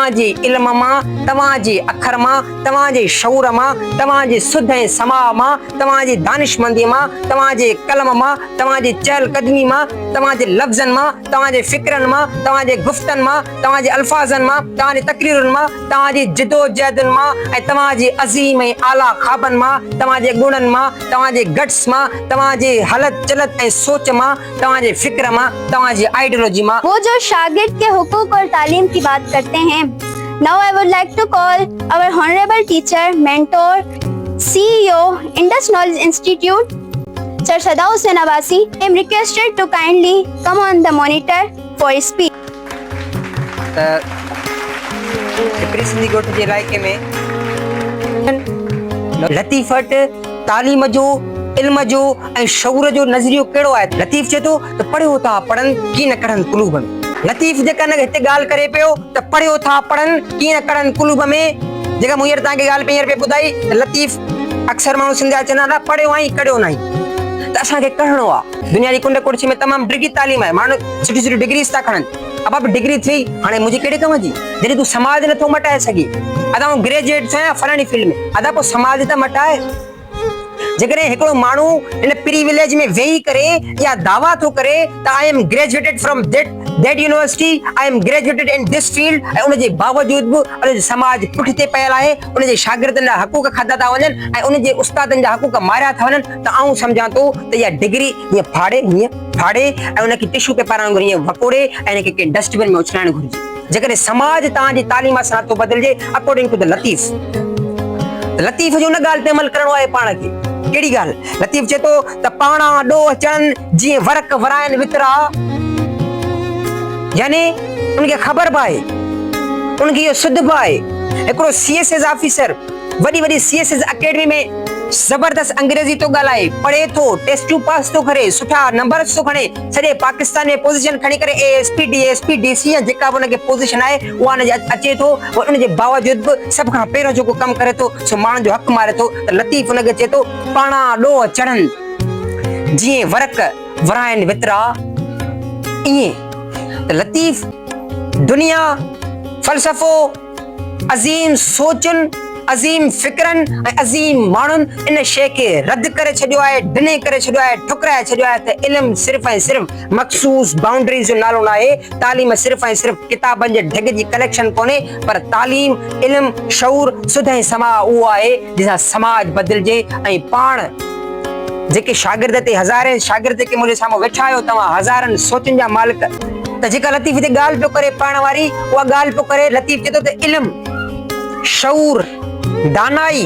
توهان جي علم مان، توهان جي اکر مان، توهان جي شعور مان، توهان جي سڌ ۽ سماء مان، توهان جي دانشمنديء مان، توهان جي قلم مان، توهان جي چهل قدمي مان، توهان جي لفظن مان، توهان جي فڪرن مان، توهان جي گفتن مان، توهان جي الفاظن مان، توهان جي تقريرن مان، توهان جي جدوجهدن مان ۽ توهان جي عظيم ۽ اعليٰ خوابن مان، توهان جي گڻن مان، توهان جي گٽس مان، توهان جي هلت چلت ۽ سوچ مان، توهان جي فڪر مان، توهان جي آئيڊيالوجي مان. وہ جو شاگرد کے حقوق اور تعليم ڪي بات ڪرتي هين Now I would like to call our honorable teacher, mentor, CEO, Indus Knowledge Institute, Sir Sada Hussain Abbasi, I am requested to kindly come on the monitor for his speech. ته ٽپري سنڌي ڳوٺ جي علائقي ۾ لطيف وٽ تعليم جو، علم جو ۽ شعور جو نظريو ڪهڙو آهي؟ لطيف چئي ٿو ته پڙهيو ٿا پڙهن ڪين ڪڙهن قلوب ۾. لطيف جيڪا هتي ڳالهه ڪري پيو ته پڙهيو ٿا پڙهن ڪين ڪڙهن قلوب ۾، جيڪا مون هينئر توهان کي ڳالهه پهرين پئي ٻڌائي ته لطيف اڪثر ماڻهو سنڌ جا چوندا آهن پڙهيو آهين ڪڙهيو ناهين ته اسان کي ڪڙهڻو آهي. دنيا جي ڪنڊ ڪڙڇ ۾ تمام ڊگهي تعليم آهي، ماڻهو سٺيون سٺيون ڊگريز ٿا کڻن. ابا به ڊگري ٿي هاڻي منهنجي ڪهڙي ڪم جي جڏهن تون سماج نٿو مٽائي سگهين. ادا آئون گريجوئيٽ ٿيو آهيان فلاڻي فيلڊ ۾ ادا پوء سماج ته مٽاء. جيڪڏهن هڪڙو ماڻهو ان پريوليج ۾ ويهي ڪري اها دعويٰ ٿو ڪري ته I am graduated from that that university, I am graduated in this field ۽ ان جي باوجود به ان جو سماج پٺتي پيل آهي، ان جي شاگردن جا حقوق کاڌا ٿا وڃن ۽ ان جي استادن جا حقوق ماريا ٿا وڃن ته آئون سمجهان ٿو ته اها ڊگري هيئن ڦاڙي هيئن ڦاڙي ۽ ان کي ٽشو پيپر وانگر هيئن وڪوڙي ۽ ان کي ڪنهن ڊسٽ بن ۾ اڇلائڻ گهرجي. جيڪڏهن سماج توهان جي تعليم سان نٿو بدلجي اڪارڊنگ ٽو the Latif ته لطيف جي ان ڳالهه تي عمل ڪرڻو آهي پاڻ کي. ڪهڙي ڳالهه؟ لطيف چئي ٿو ته پاڻان ڏوهه چڙهن جيئن ورق ورائن وترا. يعني ان کي خبر به آهي، ان کي اهو سڌ به آهي. هڪڙو سي ايس ايس آفيسر وڏي وڏي سي ايس ايس اڪيڊمي ۾ زبردست انگريزي ٿو ڳالهائي، پڙهي ٿو، ٽيسٽون پاس ٿو ڪري، سٺا نمبرز ٿو کڻي، سڄي پاڪستان ۾ پوزيشن کڻي ڪري A S P, D S P, D C يا جيڪا به ان کي پوزيشن آهي اها ان جي اچي ٿو وري ان جي باوجود به سڀ کان پهريون جيڪو ڪم ڪري ٿو سو ماڻهن جو حق ماري ٿو ته لطيف ان کي چئي ٿو پاڻان ڏوهه چڙهن جيئن ورق ورائن وترا ائين ته لطيف دنيا فلسفو عظيم سوچن، عظيم فڪرن ۽ عظيم ماڻهن ان شيء کي رد ڪري ڇڏيو آهي، ڊني ڪري ڇڏيو آهي، ٺڪرائي ڇڏيو آهي ته علم صرف ۽ صرف مخصوص بائونڊريز جو نالو ناهي، تعليم صرف ۽ صرف ڪتابن جي ڍڳ جي ڪليڪشن ڪونهي پر تعليم، علم، شعور، سڌ ۽ سماء اهو آهي جنهن سان سماج بدلجي ۽ پاڻ جيڪي شاگرد تي هزارين شاگرد جيڪي منهنجي سامهون ويٺا آهيو توهان هزارن سوچن جا مالڪ ته جيڪا لطيف هتي ڳالهه پيو ڪري پڙهڻ واري اها ڳالهه پيو ڪري لطيف چئي ٿو ته علم، شعور، دانائي،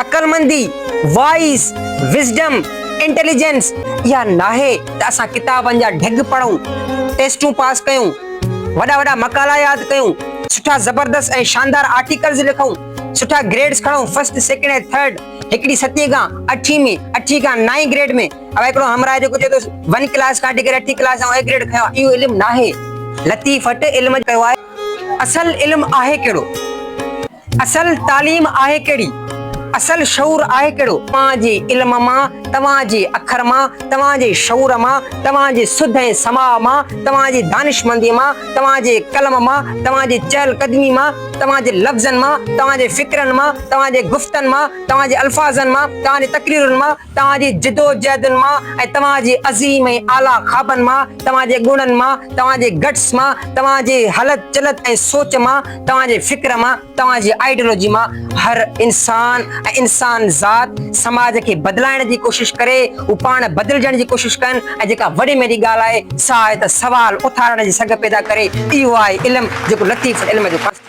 عقلمندي، وائس، وزڊم، انٽيليجنس اها ناهي ته اسان ڪتابن جا ڍڳ پڙهون، ٽيسٽون پاس ڪيون، وڏا وڏا مقالا ياد ڪيون، سٺا زبردست ۽ شاندار آرٽيڪلز لکون، سٺا گريڊز کڻون فرسٽ، سيڪنڊ ۽ ٿرڊ، هڪڙي ستين کان اٺين ۾، اٺين کان نائين گريڊ ۾، اهو هڪڙو همراهه جيڪو چئي ٿو ون ڪلاس کان وٺي ڪري اٺين ڪلاس آئون اي گريڊ کنيو آهي اهو علم ناهي. لطيف وٽ علم ڪيو آهي. اصل علم آهي ڪهڙو؟ اصل تعليم آهي ڪهڙي؟ اصل شعور آهي ڪهڙو؟ توهان جي علم مان، توهان جي اکر مان، توهان جي شعور مان، توهان جي سڌ ۽ سماء مان، توهان جي دانشمنديء مان، توهان جي قلم مان، توهان جي چهل قدمي مان، توهان جي لفظن مان، توهان جي فڪرن مان، توهان جي گفتن مان، توهان جي الفاظن مان، توهان جي تقريرن مان، توهان جي جدوجهدن مان ۽ توهان جي عظيم ۽ اعليٰ خوابن مان، توهان جي گڻن مان، توهان جي گٽس مان، توهان جي هلت چلت ۽ سوچ مان، توهان جي فڪر مان، توهان جي آئيڊيالوجي مان هر انسان ۽ انسان ذات سماج کي بدلائڻ جي ڪوشش ڪري، هو پاڻ بدلجڻ جي ڪوشش ڪن ۽ جيڪا وڏي ۾ وڏي ڳالهه آهي سا آهي ته سوال اٿارڻ جي سگهه پيدا ڪري، اهو آهي علم جيڪو لطيف علم جو.